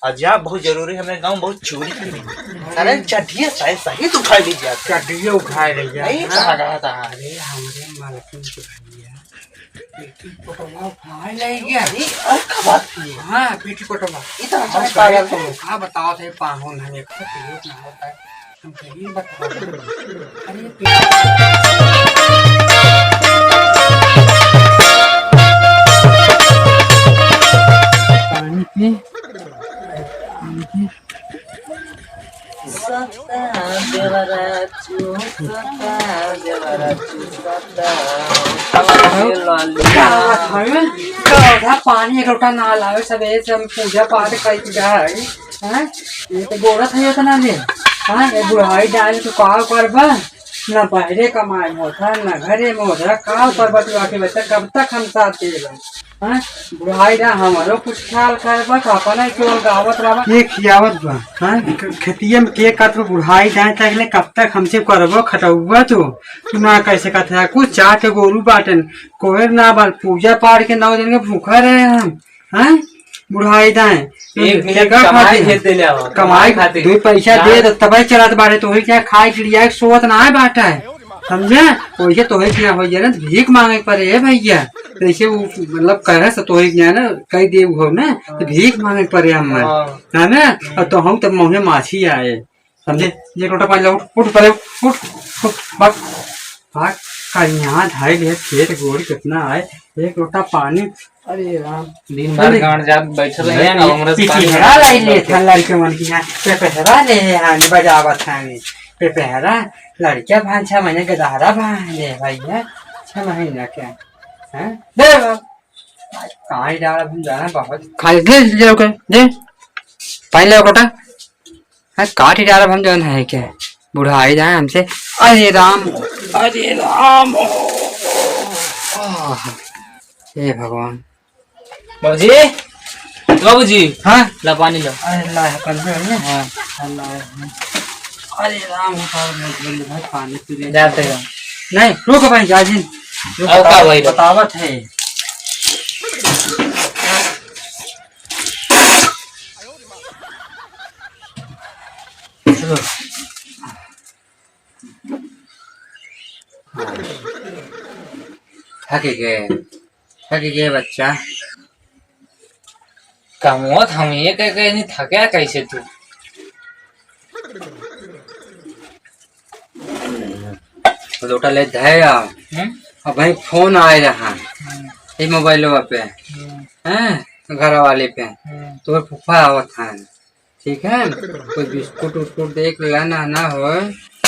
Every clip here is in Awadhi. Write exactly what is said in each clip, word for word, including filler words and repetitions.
आज यहाँ बहुत जरूरी, हमरे गाँव बहुत चोरी की। अरे चड्ढिया शायद सही तो उठाई ली जात। चड्ढिया उठाई ली जात। नहीं, हाँ। कहाँ गया था? अरे हमरे मालकिन के भैया, पेटी कोटवा उठाए ले गया। अरे, और का बात की? हाँ, पेटी कोटवा। ये तो अच्छा और पागल है। का बताओ थे, पाहुन हमें खतरनाक ना होता है। हम कहीं बता दो। अरे, पानी पी, पानी पी। सता देवरा चू, सता देवरा चू, सता। का बात है? का बात है? पानी एक लोटा ना लावे, सबेरे से हम पूजा पाठ करके जा रही। हैं? ये तो बोलत है इतना ले। हाँ, ये बुढ़ाई डाल के का करबा? ना बहरे कमाए में होता, ना घरे में होता, का करबा तू आके बच्चा, कब तक हम साथ देबा? हाँ? बुढ़ाई ना हमारो कुछ ख्याल करबा, तो अपना ही केवल गावत रहबा। के खियावत बा? हाँ? ख-, खेतिया में के करत बा? बुढ़ाई जाए तक ले कब तक हमसे करबो खटौबा तू? तू ना कैसे कहत है, कुछ चाह के गोरू बाटन, कोयर ना बाल, पूजा पाठ के नौ दिन के भूखा रहे हम। हैं? बुढ़ाई दाएं। एक मिनट देखा कमाई खातिर। भेज देले आवा, कमाई कमाई खातिर। दो पैसा हाँ। दे दे, तबे चलत बाटे, तोही क्या खाए के लिए सोवत ना है बाटा है, समझे? वैसे तोही क्या हो जाए ना, तो भीख मांगे के पड़े है भैया। जैसे वो मतलब कहे से तोही क्या ना, कह दे हो ना, तो भीख मांगे के पड़े हम। हाँ। है ना? और तो हम तब मुँहे माछी आए। समझे? एक लोटा पानी ला, उठ, उठ, पहले उठ, उठ, उठ, भाग, भाग। का यहाँ धाई ले खेत गोड़ कितना आए, एक लोटा पानी। अरे राम। दिन भर अरे। गांड जात बैठल रहे हैं, ना, उमरस पानी पिपहरा लाई ले था लड़के मन की यहाँ, पिपहरा ले हैं, बजावत हैं, पिपहरा, लड़किया भान छह महीने के दहारा भान ले भैया, छह महीना के, हैं? दे बा। कहाँ ही डालब हम जाना बहुत। खाली दे, दे ओके, दे। पानी ले ओकटा। हाँ, काट ही डालब हम जौन है के। बुढ़ाई जाए हमसे। अरे राम, अरे राम। आह, हे भगवान। बाबूजी, बाबूजी। हाँ? ला पानी ला। अरे ला, है, पानी है ना? हाँ। ला, है। अरे राम, उठाओ, मत बोल भाई, पानी पी ले। जाते हैं। नहीं, रुको भाई, जाजिन। रुको, और का भाई? बतावत है। थक गए, थक गए बच्चा। कमवत हम ये कह के नहीं थके कैसे तू? लोटा ले धया। हम्म? अब भाई फोन आए रहा। हम्म। ये मोबाइलवा पे। हम्म। हैं? घर वाले पे। हम्म। तोर फूफा आवत हैं। ठीक है? कोई बिस्कुट उस्कुट देख ले ना, ना हो।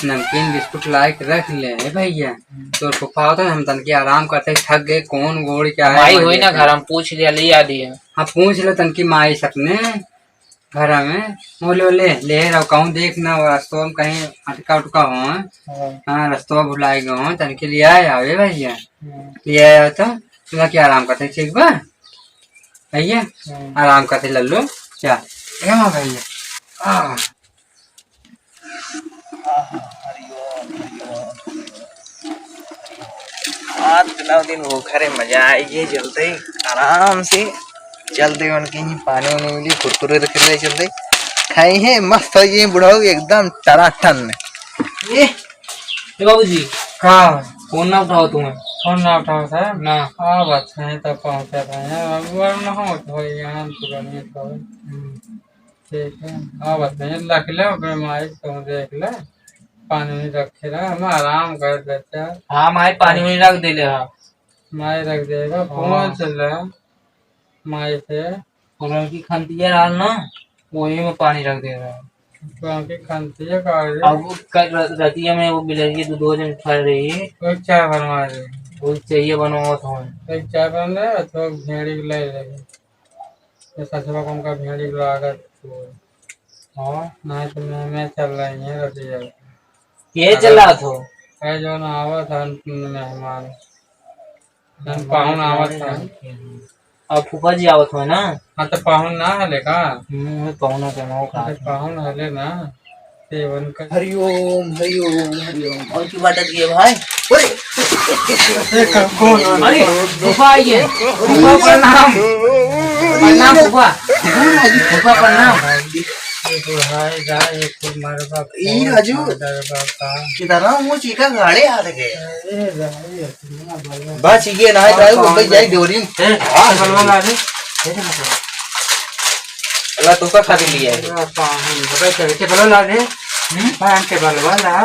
नमकीन बिस्कुट लाए के रख ले, हे भैया। हम्म। तोर फूफा आवत हैं, हम तनके आराम करते थक गए, कौन गोड़ क्या है, माई होई ना घर, हम पूछ लिया, ले आ दिए। हाँ, पूछ ले तनकी माई से अपने। घर में, बोले, ले, ले रहो, कहूँ देख ना, रस्तवा में कहीं अटका उटका हो, हाँ। हाँ, रस्तवा भुलाए गए हो, तनके लिए आए, आवे भैया, हाँ। लिए आए हो तो, तुम्हें क्या आराम करते, ठीक बा? भैया, हाँ। आराम करते लल्लू, क्या? ए हाँ भैया, आ। आठ नौ दिन वो घरे मजा आए, ये चलते ही आराम से चलते, उनके ही पानी उनी मिली, कुरकुरे रख ले चलते, खाई है, मस्त हो ये बुढ़ाऊ एकदम टनाटन। ए, ए बाबूजी, का? फोन ना उठाओ तुम्हें। फोन ना उठाओ सर? ना। आ बात है, तब पहुँचा था यहाँ, अब वो ना हो तो यहाँ तुरंत ही तो। हम्म। ठीक है, हाँ, बस यहीं रख ले, अपने माई को देख ले, पानी उनी रखे रहे, हम आराम कर लेते हैं। हाँ, माई पानी उनी रख दे ले, हाँ। माई रख देगा, हाँ। पूछ ले माई से। और उनकी खंतिया डाल ना, वही में पानी रख दे रहा है। तो उनकी खंतिया का है? अब वो कल र-, रतिया में वो बिलरिया दो, दो दिन फर रही है। एक चाय बनवा दे। वो चाहिए बनवा तो है। एक चाय बन रहा है, तो भेड़ी ले लेंगे। ये सचवा को उनका भेड़ी लागत हो। हाँ, नहीं तो मैं, मैं चल रही है रतिया। ये अगर चला थो? अरे जो ना आवत है मेहमान, जौन पाहुन आवत है। अब फूफा जी आवत हो ना? हाँ, तो पाहुन ना हले का? हम्म, पाहुन के मौका। हाँ, तो पाहुन हले ना। हरिओम, हरिओम, हरिओम। और की बात है भाई? अरे! अरे, फूफा आइए। फूफा प्रणाम। प्रणाम फूफा। फूफा प्रणाम। ई राजू, कितना मुँह चीका गाड़े हाथ गए। बस ये ना है, भाई, वो भाई जाई डोरी। हैं? हाँ। बलवा ला दे। अल्लाह तो का खातिर लिया है। अल्लाह पाहुन, भाई, चल के बलवा ला दे। हम्म? पाहुन के बलवा ला।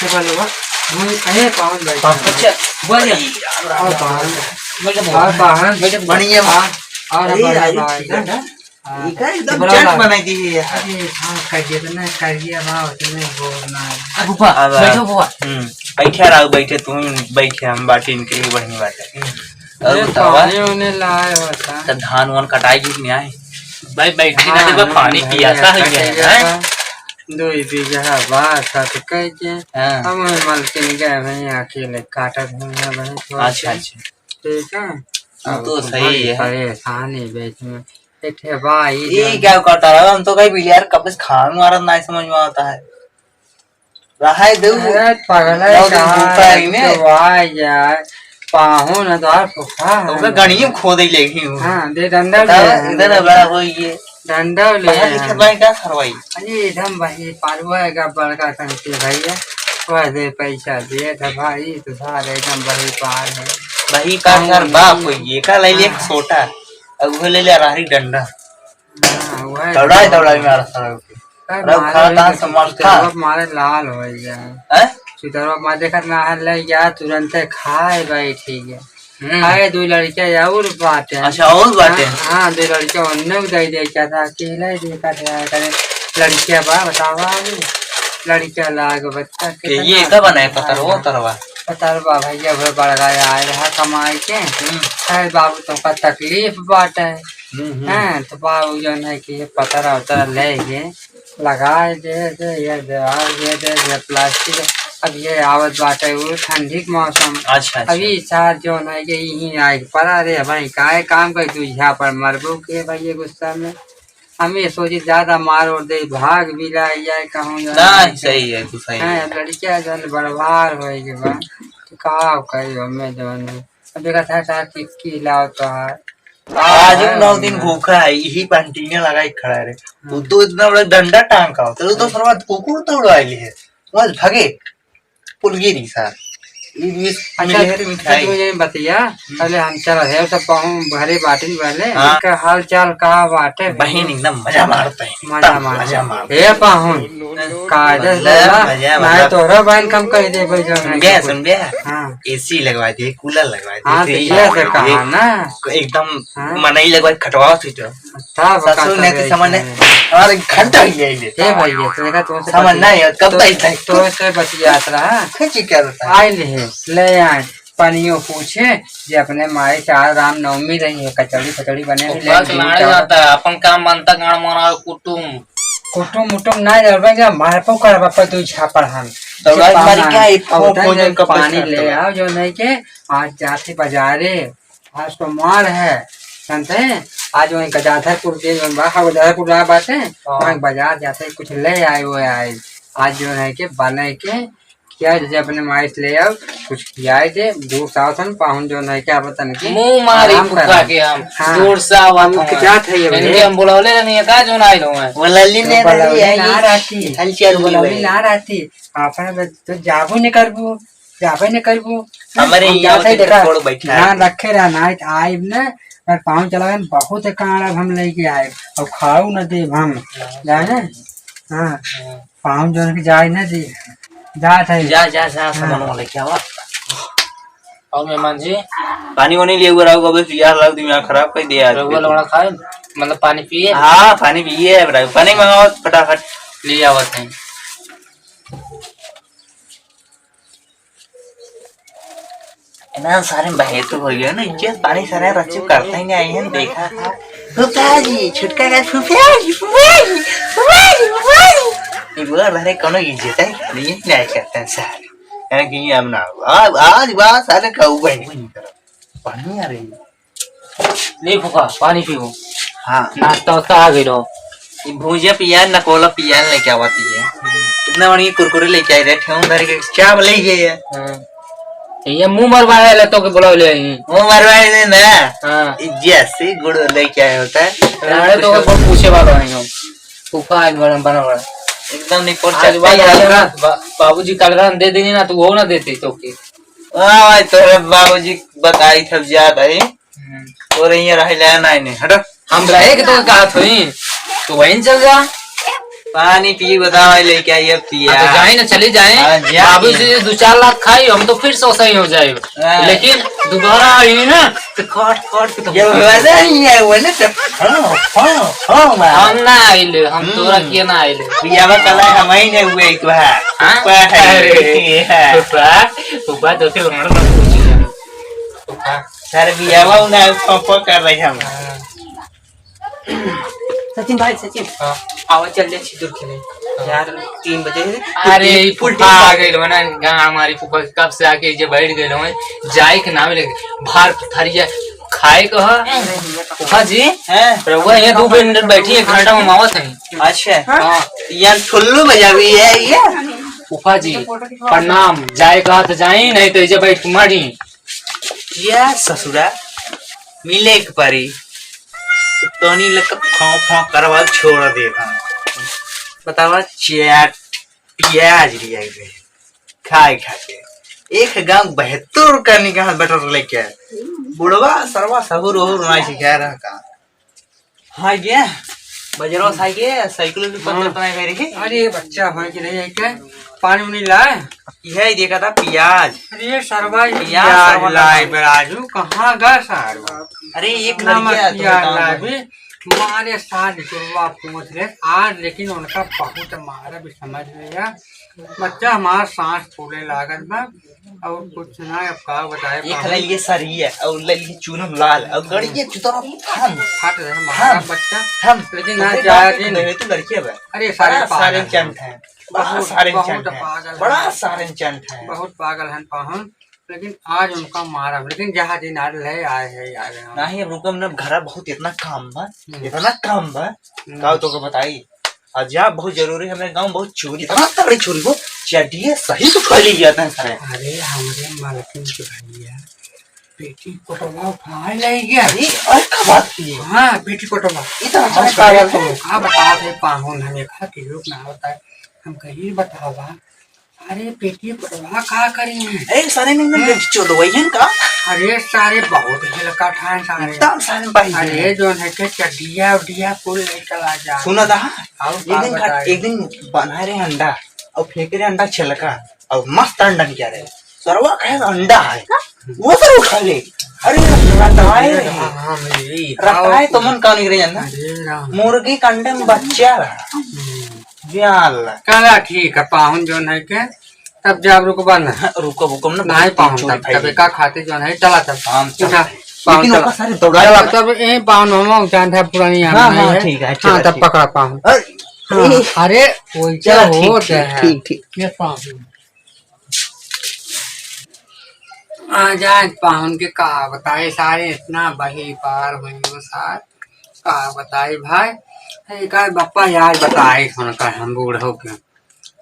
के बलवा। हम्म, अरे पाहुन भाई। पाहुन, अच्छा, बोल जा। और पाहुन। बैठ जा, और पाहुन। बैठ जा, बढ़िया। हाँ, और अरे, हमारे राजू भाई, ठीक है। हाँ। इका एकदम बड़ा चट बा। बनाई दी है यार। अरे, हाँ, कर दिया तो ना, कर दिया बा, उतने वो ना। अब फूफा, अब बैठो फूफा। हम्म, बैठे रहो, बैठे, तुम बैठे, हम बाटी इनके लिए बढ़िया बात है। और अरे, बतावा? पानी उन्हें लाए होता। तो धान वान कटाई की नहीं आए? भाई, बैठी ना, हाँ, देखो, हाँ, पानी भैया, पियासा है कट क्या, गया हैं? था। दो ही बीघा बा, साथ कह के। हाँ। हम वही मालकिन गए हैं, अकेले काटत हैं, वही थोड़ा अच्छा, सा। अच्छा। ठीक है? वो अब तो सही भाई है। परेशानी बीच में। एक ठे बा, ई ई जौन क्या करता रहा? हम तो कहीं बिलियर कब से खान मारत ना समझ में आता है। रहाई दे। अरे पगला नौ दिन कहाँ भूखा है, है ने? तो आ यार, पाहुन है तो यार फूफा है। ओकर गणिये खोदे लेगी हूँ। हाँ, दे डंडा बताओ, ले। इधर है बड़ा वो ये। डंडा ले। पढ़ा लिखा भाई का सरवाई? अरे एकदम भाई पारुआ है का बड़का तंग के भैया। वह दे पैसा दे था भाई, तो सारे एकदम बही पार है। बही पार हाँ, सर बाप वही। होइए, का ले लिए हाँ। सोटा। अब वो ले ले राही डंडा। हाँ, वह दौड़ाई, दौड़ाई मारा सारा के। अरे अरे मारे खा वही कहाँ तो से मार खा? चुतरवा मारे लाल हो गया। हैं? चुतरवा मार देखत ना है, ले गया तुरंत खाए बैठ गया। हम्म। अरे दो लड़कियाँ और बाटे। अच्छा, और बाटे? हाँ, हाँ, दो लड़कियाँ उन्ने को दे दे क्या था, अकेला ही देखा था, करे लड़कियाँ बा, बतावा अभी। लड़कियाँ लाग बच्चा के कितना ये का बनाए है? पतरवा, तरवा? पतरवा भैया, वो बड़गा आए रहा कमाई के। हम्म। अरे बाबू, तो का तकलीफ बाटे। हम्म, हम्म। हैं, तो बाबू जौन है कि ये पतरा उतरा ले के लगाए दे, दे, ये दे, आ, ये दे, ये प्लास्टिक। अब ये आवत बाटे, वो ठंडी के मौसम। अच्छा, अच्छा। अभी साथ जौन है कि यहीं आए के पड़ा रे भाई, काहे काम कर तू यहाँ पर मरबो के भाई ये गुस्सा में। हम ये सोची ज्यादा मार और दे, भाग भी ला जाए कहूँ जौन नहीं, है। सही है, तू सही हैं, है। अब लड़किया जौन बड़वार होए के बा, तो का कही हमें जौन है। अब देखा था, था कि, कि लाओ तो है। आज हम नौ दिन भूखा है, यही पंटिया लगा के खड़ा रहे। हाँ। तू तो इतना बड़ा डंडा टांग का होता, तू तो हाँ। सरवा कुकुर तो उड़ाई ली है, बस भागे, पुलगी रही सार। ये भी अच्छा, मिले रे मिठाई। तू ये बतिया, हम्म। पहले हम चल रहे सब पाऊँ घरे बाटिन वाले, हाँ। इनका हाल चाल का बाटे? बहिन एकदम मजा मारते हैं, मजा एकदम मार। मजा मारते हैं। ए पाहुन, कायदे से मजा, बोला, मजा, नहीं मजा। तोहरा बहन कम कह दे भाई जौन है सुन बे, कुछ। सुन बे। हाँ। एसी लगवा दे, कूलर लगवा दे, हाँ, तो फ्रिज ये लगवा तो दे। कहा ना। एकदम हाँ। मनई लगवा के खटवाओ तू तो। तब का ससुर ने तो करे समझ नहीं, है। हमारे घर तक ले ले। ए भैया, तो देखा तुमसे समझ बतिया-, नहीं है, कब तो, तक इतना तो से बतियात रहा। खींची क्या रहता है? आए ले, ले आए, पानियों पूछे, जे अपने माई के आज रामनवमी रही है, कचौड़ी फचौड़ी बने हैं, ले उपवास दूध लाने चावल। जाता है, अपन काम बनता गाड़ मना कुटुम। कुटुम उटुम ना रहबे, जब मारपो करबा पर तू झापड़ हम। तो से रात मारी पाना, क्या, एक और खो-, उधर खोजन से कपड़े पानी खरीदते ले हैं। आओ, जो नहीं के, आज जाते बाजारे, आज तो मार है, जानते हैं? आज वहीं गजाधरपुर के, जो बा, हाँ, गजाधरपुर रहा बाटे, हाँ। वहीं बाजार जाते कुछ ले आए, वो आए। आज जो है के बने के, क्या जैसे अपने माई से ले आओ, कुछ खियाए दे, दूर से आवत हन, पाहुन जो है के आवत हन के मुँह मारी आराम फुका करा। के हम, हाँ। दूर से आवत हम हन। क्या था ये इनके भैया? हम बुलौले रहनी है, का जो ना आइल हुआ है? वो लल्ली तो ने बुलौले रहनी आई, ना रहती, हलचल तो बुलौले हुए। ना रहती, आपन तो जाबो नहीं करबो। जाबे न करबू। हमरे हम यहाँ जाते के देखा, छोड़ बैठा है। ध्यान रखे रहा, नाहीं तो आइब न, अगर पाँव चला गए न, बहुत कांड अब हम लेके आए, अब खाऊ न देब हम, जाने? हाँ, पाँव जोन के जाए न दे, जात है। जा, जा, जा, हाँ। सामान वाले क्या हुआ? और मेहमान जी? पानी वानी लिए हुए रहो, अबे यार, रख दिमाग खराब कर दिया आज रउआ के। लोगड़ा खाए, मतलब पानी पिए? हाँ, पानी पिए है, बड़ा। पानी मंगाओ फटाफट। ले आवत हैं। ना सारे बहे तो हो गए ना, इज्जत पानी सारे रच्चू करते ही नहीं आई है, देखा था। फुफा जी, छुटका का फुफा जी, फुफा जी, फुफा जी, फुफा जी। ये बोला, अरे कोनो इज्जत है, नहीं, नहीं करते हैं सारे। है कि अब ना, आज, आज बात सारे कहू भाई। पानी आ रही है। ले फूफा, पानी पीबो। हाँ। नाश्ता वास्ता आ गइल हो। ई भुजिया पियाज, नकोला पियाज लेके आवत ही है। इतना बढ़िया कुरकुरे लेके आई रे, ठेहुन धर के चाप ले गए है। हाँ। ये मुंह मरवाए ले तो के बुलाव ले आई। मुंह मरवाए ले ना। हाँ। ई जैसे गुड़ लेके आए होता है। राड़े तो के पूछे वाला है हम। फूफा आज बड़ा, बड़ा, बड़ा। एकदम नहीं पोर आज चलता बात ही हल्का। बा-, बाबूजी कलरा दे देनी ना, तो वो ना देते तो के। हाँ भाई, तोरे बाबूजी बताई थब ज्यादा ही। हम्म। तोरे यहाँ रह ले ना, नहीं, हटो। हम रहे के तो कहा थोड़ी, तो वहीं चल जा। पानी पी, बताओ, लेके आई अब पिया। हाँ, तो जाए ना, चले जाए। हाँ, जा बाबू पिया। जी दो चार लाख खाई, हम तो फिर से सही हो जाए। हाँ। लेकिन दोबारा आई ना, तो काट, काट के तो ये वाला ही है, वो ना तो, हाँ, हाँ, हाँ, मार। हम ना आइले, हम हम्म। तोरा किया ना आइले। पियावा कला हम ही ने हुए एक बार। हाँ? ऊपर है। अरे, हाँ। ऊपर, ऊपर तो के लंगड़ ना पूछी है। ऊपर। सर, बियावा उन्हें फोन कर रही हम। हाँ। सचिन भाई, सचिन, हाँ। आवा चल जाए छितुर खेले। हाँ। यार, तीन बजे है। अरे, ई फुल फूफा टीम आ गइल हो ना, गाँव हमारी फूफा कब से आके जे बैठ गइल हो, जाए के नाम लेके, भार थरिया खाए के ह। फूफा जी, हाँ। रउआ यहाँ दो मिनट बैठी, एक घंटा में आवत है। अच्छा। हाँ। यार, ठुल्लू बजावी है ये। फूफा जी, प्रणाम। जाए कहा तो जाई, नहीं तो इजे बैठ के मारी। या ससुरा, मिले के परी। तो तोनी लग के फां फां करवा छोड़ दे हम। बतावा, चाट पियाज लिया गए, खाए खा के। एक गांव बहत्तर का निकाह बटर लेके आए। बुढ़वा सरवा सहूर ओहूर ना सिखा रहा का। हाँ गे, बजरवा साई गे, साइकिल भी पंचर हाँ। बनाए गए रही। अरे बच्चा, हाँ कि नहीं है क्या? पानी उनी लाए? यह देखा था पियाज। अरे सरवा, पियाज पियाज सरवा लाए लाए। बे राजू, कहाँ गा सारू? अरे एक इतना मत लड़किया तो पियाज बताओ लाए भाई। बे। मारे साल निकलवा पूछ ले आज, लेकिन उनका बहुत मारा भी समझ लिया। बच्चा हमारा सांस फूले लागत बा। और कुछ ना, अब का बताए एक बाबू। ले लिए सरिया और ले लिए चूरन लाल और गड़िए चुतरा हम। फट रहे हमारा हम। बच्चा। हम। लेकिन ना तुमसे जाए बात दिन। नहीं, तू लड़किया बा। अरे सारे बड़ा पागल सारे हैं। चंट है। बड़ा बहुत, सारे बहुत चंट है। पागल बड़ा हैं। सारे चंट है। बहुत पागल हैं पाहुन। लेकिन आज उनका मारा, लेकिन जहाँ दिन आ रहे आए है, आ रहे हैं। नहीं, अब रुकम ना, घरा बहुत इतना काम बा, हम्म। इतना काम बा। हम्म। का तो को बताई? आज जा बहुत जरूरी, हमारे गाँव बहुत चोरी, इतना तगड़ी चोरी हो, चड्डिया सही तो उठा ली जाता है सारे। अरे, हमरे मालकिन के भैया, पेटी कोटवा उठा ले गया। अरे, और का बात की? हाँ, पेटी कोटवा। ये तो हम अरे, पागल हो। का बताओ थे पाहुन, हमें खा के लोग ना होता है, हम कहीं बतावा। अरे, पेटी कोटवा का करी है? ए, सारे ने एकदम हम्म। बेटी चोदवई है का? अरे, सारे बहुत हेलका ठाए सारे। एकदम सारे भाई अरे, हैं। जो है के चड्डिया उड्डिया कुल ले चला जा। सुना था? और एक का दिन खा-, बताए? एक दिन बनाए रहे अंडा और फेंके रहे अंडा छिलका और मस्त अंडा निकल रहे। सरवा कहे अंडा है, वो सर उठा ले। अरे, रताए रहे। हाँ, हाँ, मेरी। रताए तो मन का नहीं रहे ना? अरे राम। मुर्गी के अंडे में बच्चा रहा। हम्म। जान ला। चला ठीक है, पाहुन जौन है के, तब जब रुकबा ना। हाँ, रुकब, रुकब ना, नहीं बहुत पाहुन, चोरी तब, खाई तब लेगी। का खाते जौन है, चला तब। हाँ, चला। उठा, पाहुन लेकिन चला। ओकर सारे दौड़ा चला, लेगा। तब ए पाहुन हम जान है पुरानी याद हाँ, नहीं हाँ, है। ठीक है, हाँ, चला, तब ठीक। पकड़ा पाहुन। अरे, हाँ, ए, अरे, वही चला, क्या ठीक, होता ठीक, है? ठीक, ठीक। ये पाहुन। आ जाए पाहुन के का बताए, सारे इतना बही पार हुई वो सार, का बताए भाई। एक आध बप्पा यार बताए, सुनकर हम बूढ़ों के।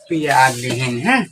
पियाज लिहिन है,